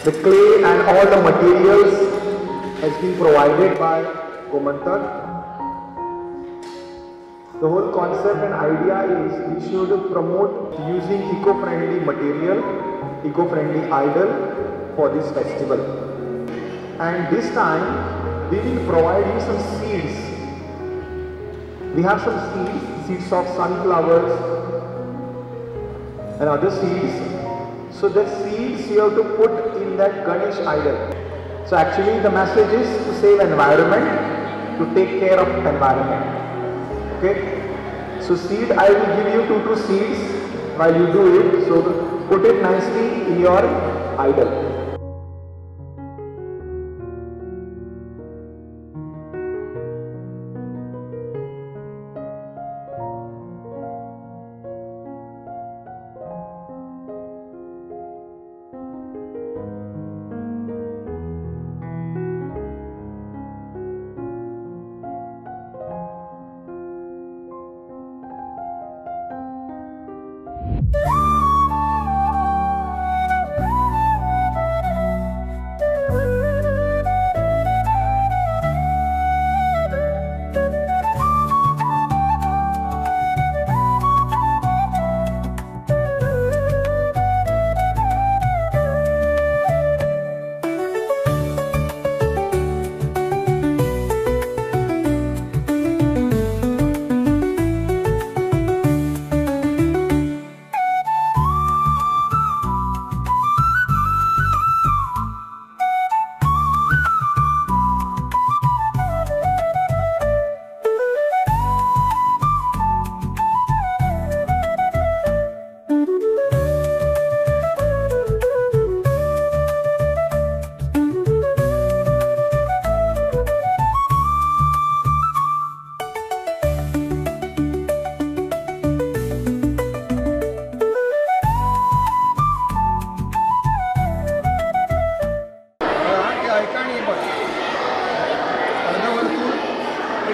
The clay and all the materials has been provided by Gomantak. The whole concept and idea is we should promote using eco-friendly material, eco-friendly idol for this festival. And this time we will provide you some seeds. We have some seeds, seeds of sunflowers and other seeds. So the seeds you have to put in that Ganesh idol. So actually the message is to save environment, to take care of environment. Okay. So seed, I will give you two seeds while you do it. So put it nicely in your idol.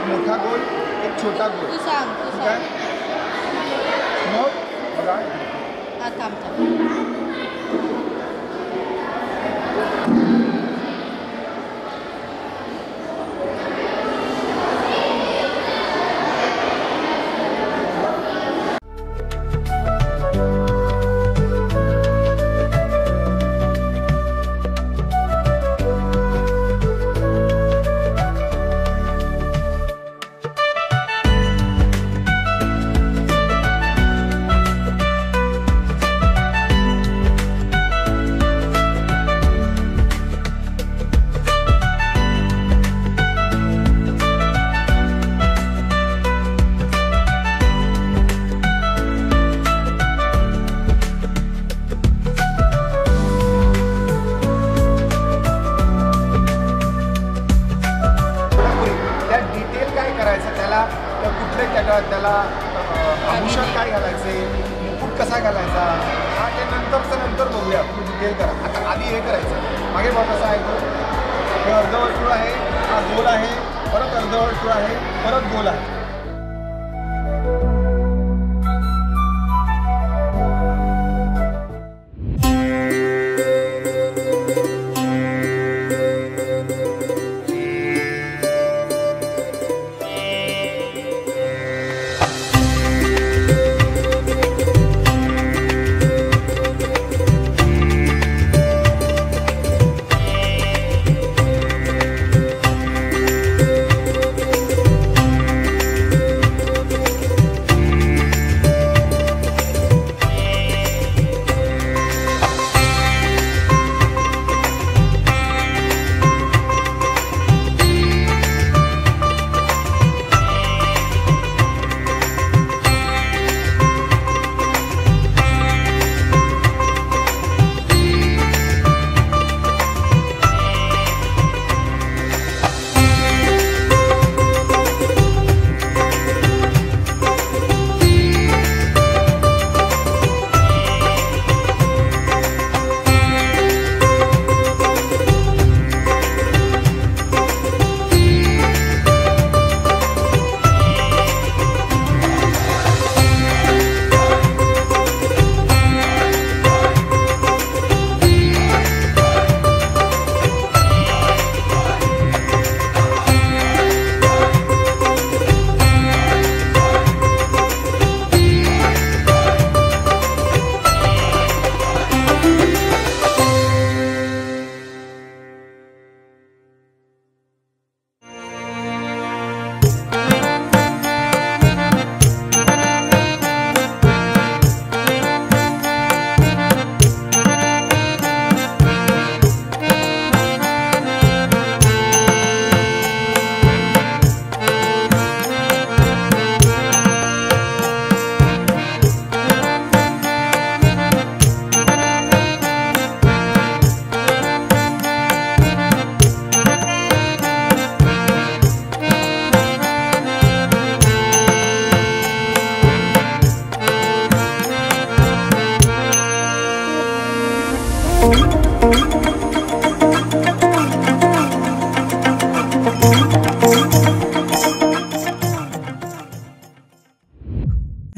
मोठा गोल, एक छोटा गोल. तू सांग, तू सांग. मग बघा. हा थांब थांब. त्याला आभूषण काय घालायचे, मुकुट कसा घालायचा, हा ते नंतरचं नंतर बघूया. तुम्ही डिटेल करा. आता आधी हे करायचं. मागे बघ कसा आहे तो. हे अर्धवर्तुळ आहे, हा गोल आहे, परत अर्धवर्तुळ आहे, परत गोल आहे.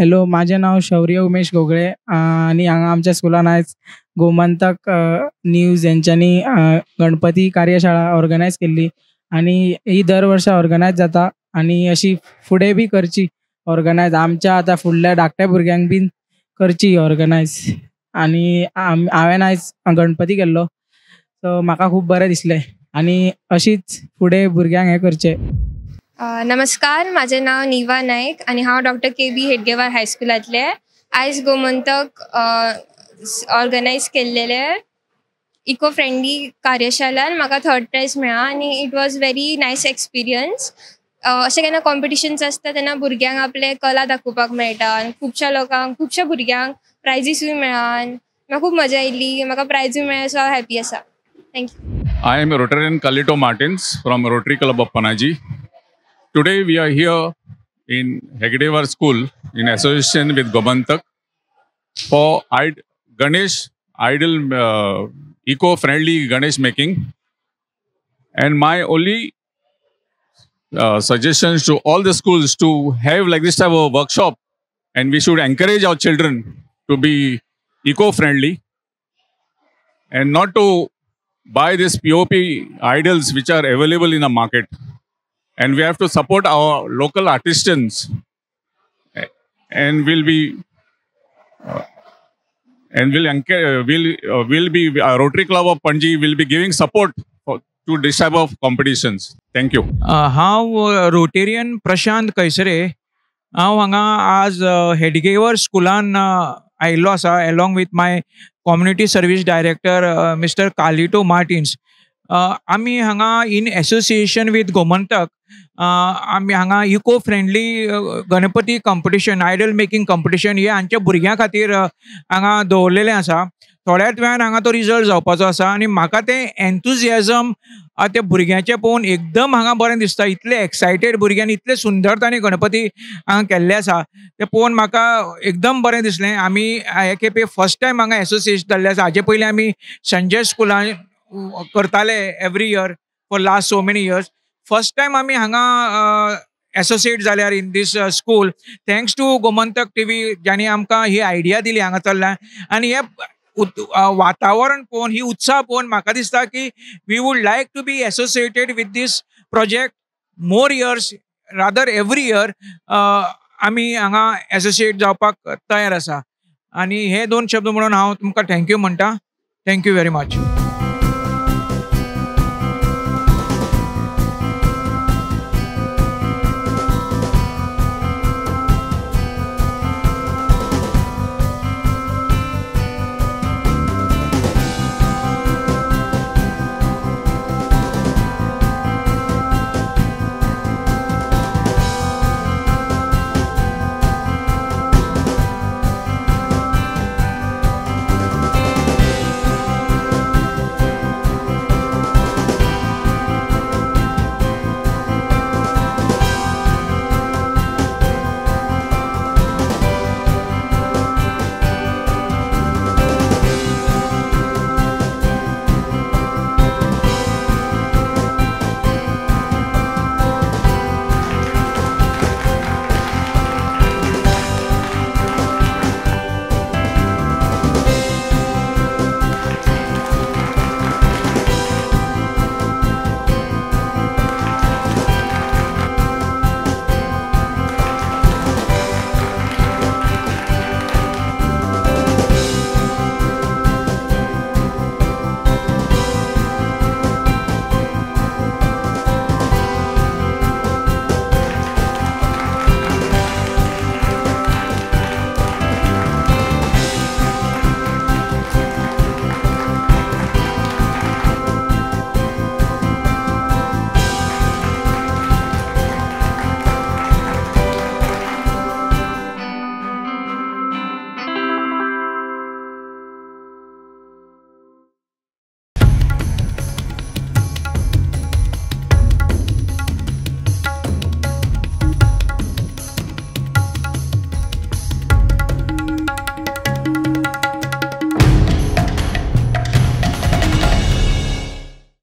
हॅलो, माझें नांव शौर्य उमेश गोगळे आनी हांगा आमच्या स्कुलान आयज गोमंतक न्यूज हेंच्यांनी गणपती कार्यशाळा ऑर्गनायज केल्ली आनी ही दर वर्सा ऑर्गनायज जाता आनी अशी फुडें बी करची ऑर्गनायज. आमच्या आतां फुडल्या धाकट्या भुरग्यांक बीन करची ऑर्गनायज. आनी हांवें आयज गणपती केल्लो, सो म्हाका खूब बरें दिसलें आनी अशीच फुडें भुरग्यांक हें करचें. नमस्कार, माझे नाव निवा नाईक आणि हांव डॉक्टर के बी हेडगेवार हायस्कुलांतलें. आयज गोमंतक ऑर्गनायज केल्लेले इको फ्रेंडली कार्यशाळान म्हाका थर्ड प्रायज मेळ्ळा आनी it was very nice experience. अशें केन्ना कॉम्पिटिशन्स आसता तेन्ना भुरग्यांक आपले कला दाखोवपाक मेळटा आनी खुबश्या लोकांक, खुबश्या भुरग्यांक प्रायजीसूय मेळ्ळा आनी म्हाका खूब मजा आयली. म्हाका प्रायजूय मेळ्ळा, सो हांव हॅपी आसा. Thank you. I am Rotarian Kalito Martins from Rotary Club of Panaji. Today we are here in Hedgewar School in association with Gomantak for Ganesh Idol eco-friendly Ganesh making. And my only suggestions to all the schools to have like this type of workshop, and we should encourage our children to be eco-friendly and not to buy these POP idols which are available in the market. And we have to support our local artisans, and will be and will will will be Rotary Club of Panji will be giving support to this type of competitions. Thank you. हांव Rotarian Prashant कैसरे. हांव हांगा आज हेडगेवर स्कुलान आयिल्लो आसा along with my community service director Mister Carlito Martins. आमी हांगा in association with Gomantak आमी हांगा eco friendly Ganpati competition, idol making competition हे आमच्या भुरग्यां खातीर हांगा दवरलेलें आसा. थोड्याच वेळान हांगा तो रिजल्ट जावपाचो आसा आनी म्हाका तें एन्थुजियाजम ते भुरग्यांचें पळोवन एकदम हांगा बरें दिसता. इतले एक्सायटेड भुरग्यांनी इतले सुंदर तांणी गणपती हांगा केल्ले आसा तें पळोवन म्हाका एकदम बरें दिसलें. आमी हे खेपे फर्स्ट टायम हांगा एसोसिएशन जाल्लें आसा. हाजे पयलीं आमी संजय स्कुलान करताले every year for last so many years. First time आमी हांगा एसोसिएट जाल्यार in this school, thanks to Gomantak TV ज्यांनी आमकां ही आयडिया दिली हांगा चल्ल्या. आनी हे वातावरण पळोवन, ही उत्साह पळोवन म्हाका दिसता की we would like to be associated with this project more years, rather every year आमी हांगा एसोसिएट जावपाक तयार आसा. आनी हे दोन शब्द म्हणून हांव तुमकां thank you म्हणटा. Thank you very much.